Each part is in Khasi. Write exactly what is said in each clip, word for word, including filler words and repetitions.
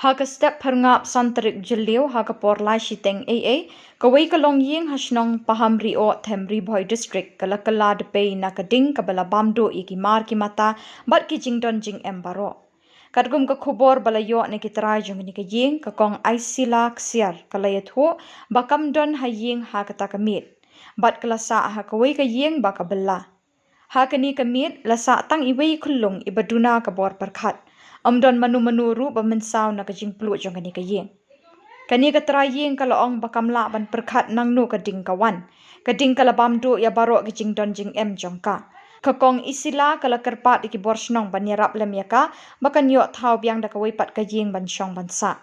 Ha ka step pyrngap san tarik Jylliew ha ka por lai shiteng ei ei, kawei ka longïing ha shnong Pahamrioh, Themribhoi District, ka la kylla da pei na ka ding kaba la bam duh ïa ki mar ki mata bad ki jingdon jingem baroh. Katkum ka khubor ba la ïoh na ki trai jong kane ka ïing, ka Kong Aisila Ksiar ka la ïathuh ba kam don ha ïing ha kata ka miet bad ka la sah ha kawei ka ïing ba ka bylla. Ha kane ka miet la sah tang iwei i khyllung iba duna ka bor pyrkhat. Ym don mano mano ruh ba mynsaw na ka jingpluh jong kane ka ïing. Kane ka trai ïing ka la ong ba kam lah ban pyrkhat nangno ka ding ka wan. Ka ding ka la bam duh ïa baroh ki jingdon jingem jong ka. Ka Kong Aisila ka la kyrpad ïa ki bor shnong ban ïarap lem ïa ka ba kan ïoh thaw biang da kawei pat ka ïing ban shong ban sah.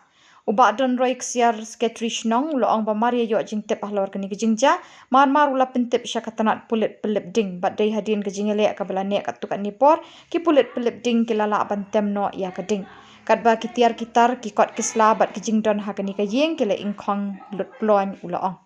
U Bah Donroy Ksiar, Secretary Shnong, u la ong ba mar ïa ïoh jingtip halor kane ka jingjia, mar mar u la pyntip sha ka tnat pulit pynlip ding, bad dei hadien ka jingïaleh kaba la neh katto katne por, ki pulit pynlip ding ki la lah ban tem noh ïa ka ding. Katba ki tiar ki tar, ki kot ki sla bad ki jingdon ha kane ka ïing ki la ingkhong lut ploiñ, u la ong.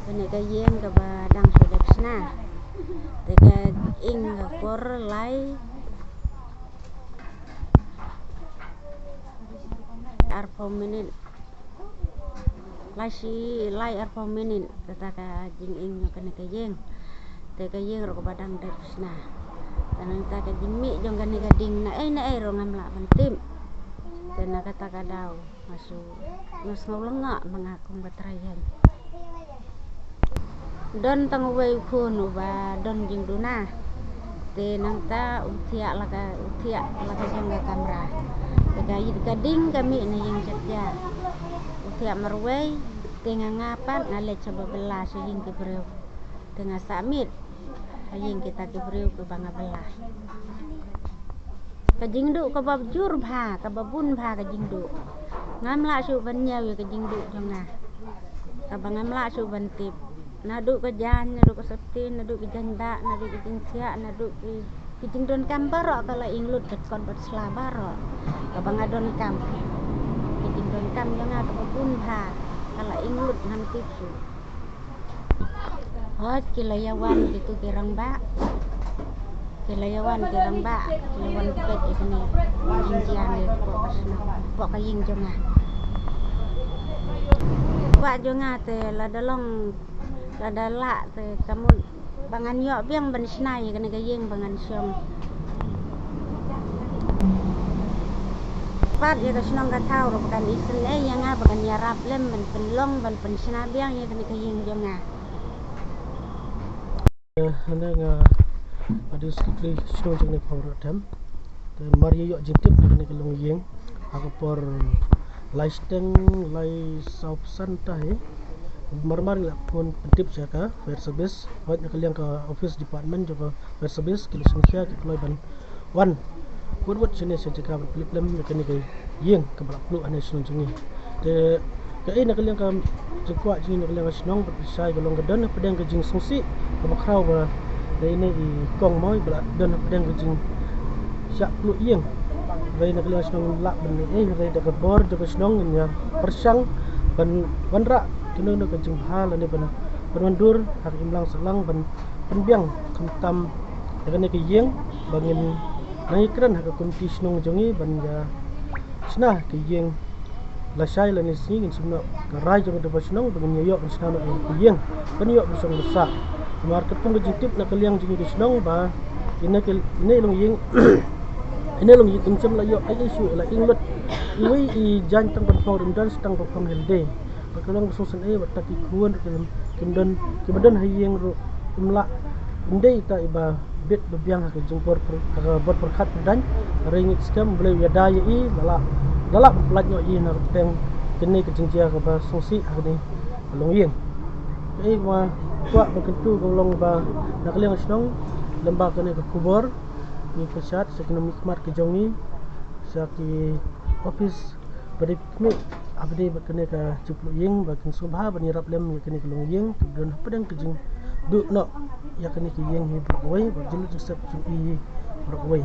Kane ka ïing kaba dang shu dep shna. Te ka ing ka por lai arphew minit. Lai shi lai arphew minit kata ka jinging jong kane ka ïing. Te ka ïing ruh kaba dang dep shna. Te nangta ka jingmih jong kane ka ding na ei na ei ruh ngam lah ban tip. Na kata ka daw nga shu, nga sngew lyngngoh ma nga kum ka trai ïing. Don tang uwei u khun uba don jingduna. Te nangta u thiah la ka, u thiah la ka jong ka kamra. Te ka ïit ka ding ka mih na ïing jatia. U thiah marwei, te nga nga pat nga leit sha ba bylla sha ïing ki briew. Te nga sah miet ha ïing kita ki briew kiba nga bylla. Ka jingduh kaba jur bha, kaba bun bha ka jingduh. Ngam lah shuh ban ñiew ïa ka jingduh jong nga. Kaba ngam lah shuh ban tip. Naduh ka jaiñ, naduh ka sopti, naduh ka jaiñ ba, naduh ka jingthiah, naduh ki, ki jingdonkam baroh ka la ing lut ka kot bad sla baroh. Kaba nga donkam. Ki jingdonkam jong nga kaba bun bha ka la ing lut ngam tip shuh. Hooid, ki la ïa wan kitu ki rangbah. Ki la ïa wan ki rangbah, ki la wan peit ïa kane ka jingjia ne hapoh ka shnong, hapoh ka ïing jong nga. Kwah jong nga te lada long, lada lah te ka mut ba ngan ïoh biang ban shna ïa kane ka ïing ba ngan shong. Pat ïa ka shnong ka thaw ruh ba kan isynei ïa nga ba kan ïarap lem ban pynlong ban pynshna biang ïa kane ka ïing jong nga. Eh, hynda nga, nga dei secretary shnong jong kane ka Phang Rah Them. Te mar ïa ïoh jingtip na kane ka longïing ha ka por lai shiteng lai saw phew san ta hi. Mar mar la phone pyntip sha ka fire service. Hooid na ka liang ka office department jong ka fire service ki la shim khia ki kloi ban wan wut wut shane sha jaka ban pynlip lem ïa kane ka ïing kaba la pluh hane shnong jong ngi. Te kaei na ka liang ka jingkwah jong ngi na ka liang ka shnong bad lashai ka long ka don hapdeng ka jingsngewsih kaba khraw ba dei ne i kong Moi ba la don hapdeng ka jingshah pluh ïing. Wei na ka liang ka shnong lah ban ne eh wei da ka bor jong ka shnong ngin ïa pyrshang ban wanrah kano kano ka jingbha lane ban ban wandur ha ka imlang sahlang ban pynbiang khamtam ïa kane ka ïing ba ngin nang ïakren ha ka komiti shnong jong ngi ban ïa shna ka ïing. Lashai lane sngi ngin sngewnoh ka rai jong ka dorbar shnong ba ngin ïa ïoh ban shna noh ïa ka ïing ban ïoh ban shong ban sah. Namar katkum ka jingtip na ka liang jong ngi ka shnong ba ine ka, ine i longïing, ine i longïing im shym la ïoh ei ei shuh, la ing lut. Iwei i jaiñ tang ban phong rim don, tang ban phong hynrei ba ka long ka sngewsynei bad ta ki khun ruh kim, kim don, kiba don ha ïing ruh kim lah, kim dei ta iba bit ba biang ha ka jingbor pyrkhat, ha ka bor pyrkhat pyrdain. Hynrei ngi skhem Blei u ïada ïa i, la lah, la lah ban pyllait noh ïa i na ka pdeng kane ka jingjia kaba sngewsih ha kane ka longïing. Kaei kaba kwah ban kyntu ka long ba na ka liang ka shnong lem bad kane ka khubor ngi pyrshah sha ki nongmihkhmat ki jong ngi, sha ki office ba dei khmih, ah, ba dei bad kane ka jingpluh ïing ba kin sngewbha ban ïarap lem ïa kane ka longïing kaba don hapdeng ka jingduh noh ïa kane ka ïing hi baroh kawei, bad jinglut jingsep jong i baroh kawei.